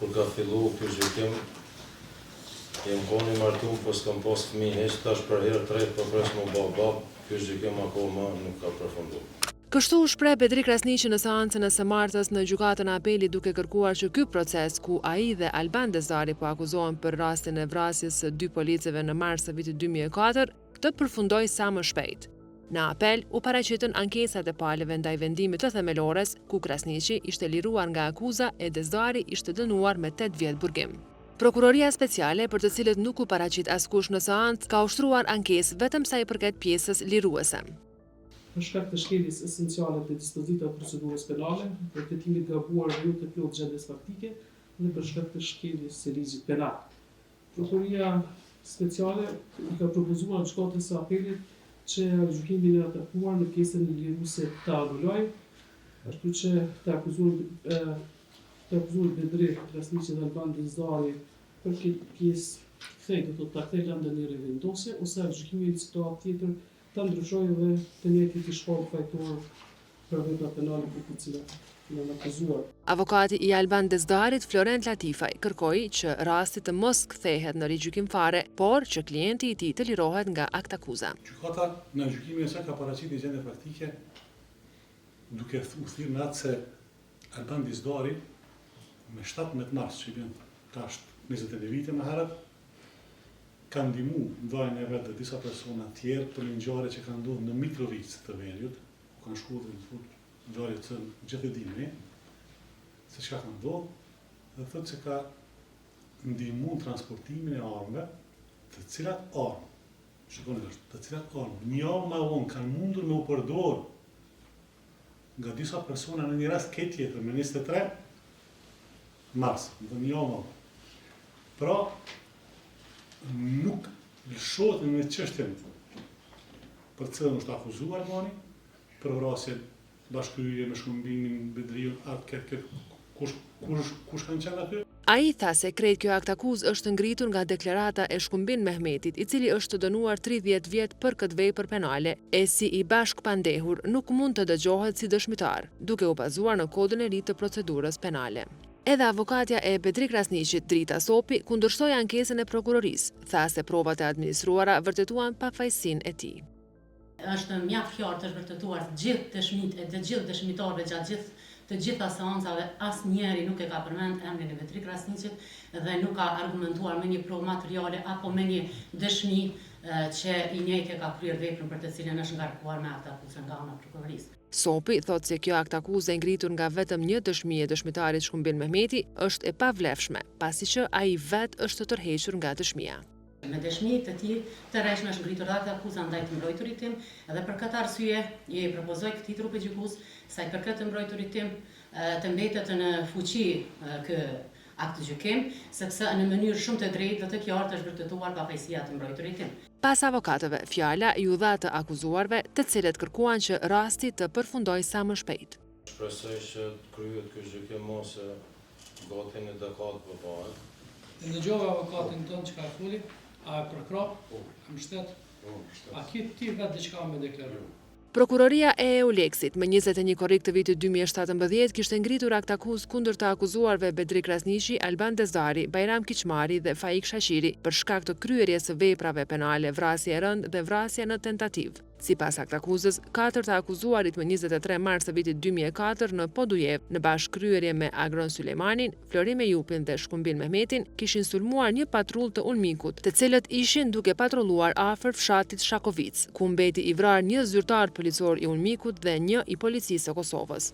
Kur ka fillu ky gjykim, jam kon i martum po s'kam pas fëmijë hiq, tash për herë tretë po pres m'u ba babë, ky gjykim akoma nuk ka përfundu. Kështu u shpreh Bedri Krasniqi në seancën e së martës në Gjykatën e Apelit duke kërkuar që ky proces ku ai dhe Alban Dizdari po akuzohen për rastin e vrasjes së dy policëve në mars të vitit 2004, të përfundojë sa më shpejt. Në Apel u paraqitën ankesat e palëve ndaj vendimit të Themelores, ku Krasniqi ishte liruar nga akuza e Dizdari ishte dënuar me tetë vjet burgim. Prokuroria Speciale, për të cilët nuk u paraqit askush në seancë, ka ushtruar ankesë vetëm sa i përket pjesës liruese. Për shkak të shkeljes esenciale të dispozitave të procedurës penale, vërtetimit të gabuar dhe jo të plotë gjendjes faktike dhe për shkak të shkeljes së ligjit penal. Prokuroria Speciale i ka propozuar Gjykatës së Apelit që aktgjykimin e atakuar në pjesën liruese ta anulojë, ashtu që të akuzuarit të akuzuarit Bedri Krasniqi dhe Alban Dizdari për këtë pjesë kthej, do të thotë ta kthejë lëndën në rivendosje ose aktgjykimin në situatë tjetër ta ndryshojë dhe të njëjtit t'i shpallë fajtorë për veprat penale për të cilat janë akuzuar. Avokati i Alban Dizdarit, Florent Latifaj, kërkoi që rasti të mos kthehet në rigjykim fare, por që klienti i tij të lirohet nga aktakuza. Gjykata në gjykimin e saj ka paraqitur një gjendje faktike duke u thirrur në atë se Alban Dizdari me 17 mars që i bjen tash 21 vite më herët ka ndihmu dajën e vet dhe disa persona tjerë për një ngjarje që ka ndodhur në Mitrovicë të Veriut, ku kanë shku dhe në fund ngjarje të gjithë e dimë ne, se çka ka ndodhur, dhe thotë se ka ndihmu në transportimin e armëve, të cilat armë, shikoni tash, të cilat armë, një javë më vonë kanë mundur me u përdor nga disa persona në një rast krejt tjetër, me 23 mars, do një javë më vonë. Pra, nuk lëshohet në çështjen për të cilën është akuzuar Albani, për vrasje bashkëkryerje me Shkumbinin, Bedriun, atë, këtë, këtë, kush, kush, kush kanë qenë aty? Ai tha se krejt kjo aktakuzë është ngritur nga deklarata e Shkumbin Mehmetit, i cili është dënuar 30 vjet për këtë vepër penale, e si i bashkëpandehur nuk mund të dëgjohet si dëshmitar, duke u bazuar në Kodin e ri të Procedurës Penale. Edhe avokatja e Bedri Krasniqit, Drita Sopi, kundërshtoi ankesën e prokurorisë, tha se provat e administruara vërtetuan pafajësinë e tij. Është mjaft qartë është vërtetuar gjithë dëshmitë e të gjithë dëshmitarëve gjatë gjithë të gjitha seancave asnjëri nuk e ka përmend emrin e Bedri Krasniqit dhe nuk ka argumentuar me një provë materiale apo me një dëshmi që i njëjti e ka kryer veprën për të cilën është ngarkuar me aktakuzën nga ana e prokurorisë. Sopi thotë se kjo aktakuzë e ngritur nga vetëm një dëshmi e dëshmitarit Shkumbin Mehmeti është e pavlefshme, pasi që ai vetë është tërhequr nga dëshmia. Me dëshmi të tij të rrejshme është ngritur dhe aktakuza ndaj të mbrojturit tim dhe për këtë arsye i propozoj këtij trupi gjykues sa i përket të mbrojturit tim të mbetet në fuqi ky aktgjykim sepse në mënyrë shumë të drejtë dhe të qartë është vërtetuar pafajësia e të mbrojturit tim. Pas avokatëve, fjala iu dha të akuzuarve, të cilët kërkuan që rasti të përfundojë sa më shpejt. Shpresoj që të kryhet ky gjykim ose gati një dekadë po bëhet. E ndëgjove avokatin tënd çka foli, a e përkrah? Po. A mbështet? Po, mbështet. A ke ti vetë diçka me deklaru? Jo. Prokuroria e EULEX-it, më 21 korrik të vitit 2017 kishte ngritur aktakuzë kundër të akuzuarve Bedri Krasniqi, Alban Dizdari, Bajram Kiçmari dhe Faik Shaqiri për shkak të kryerjes së veprave penale vrasje e rëndë dhe vrasje në tentativë. Sipas aktakuzës, katër të akuzuarit më 23 mars të vitit 2004 në Podujevë, në bashkëkryerje me Agron Sylejmanin, Florim Ejupin dhe Shkumbin Mehmetin, kishin sulmuar një patrullë të UNMIK-ut, të cilët ishin duke patrulluar afër fshatit Shakovicë, ku mbeti i vrarë një zyrtar policor i UNMIK-ut dhe një i Policisë së Kosovës.